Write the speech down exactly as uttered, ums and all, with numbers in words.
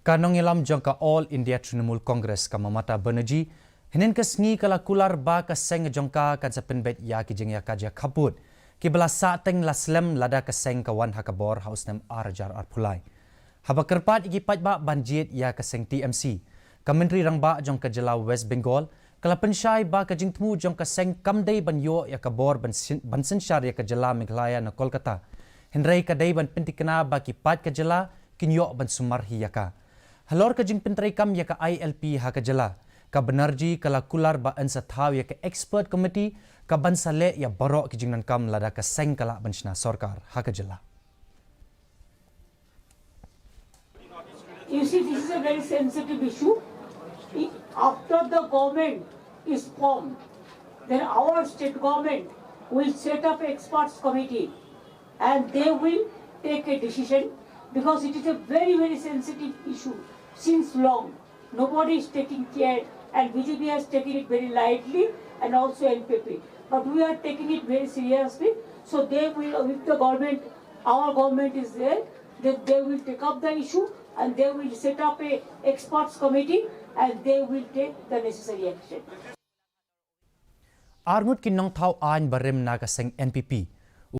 Ka nongïalam jong ka All India Trinamool Congress, ka Mamata Banerjee, hynnin ka sngi ka la kular ba ka seng jong ka kan sa pynbeit ïa ki jingïakajia khappud kiba la sah teng la slem lada ka seng ka wan ha ka bor ha u snem ar hajar arphew lai. Haba kyrpad ïa ki paidbah ban jied ïa ka seng T M C, ka Myntri Rangbah jong ka jylla West Bengal ka la pynshai ba ka jingthmu jong ka seng kam dei ban ïoh ïa ka bor ban syn-, ban synshar ïa ka jylla Meghalaya na Kolkata, hynrei ka dei ban pyntikna ba ki paid ka jylla kin ïoh ban sumar hi ïa ka. Halor ka jingpyntreikam ïa ka I L P ha ka jylla, ka Banerjee ka la kular ba yn sa thaw ïa ka expert committee kaban sa leh ïa baroh ki jingdonkam lada ka seng ka lah ban shna sorkar ha ka jylla. You see, this is a very sensitive issue. It, after the government is formed, then our state government will set up experts committee and they will take a decision, because it is a very, very sensitive issue since long. Nobody is taking care, and B J P has taken it very lightly, and also N P P. But we are taking it very seriously. So they will, if the government, our government is there, then they will take up the issue and they will set up a experts committee and they will take the necessary action. Arngut ki nongthaw aiñ barim na ka seng N P P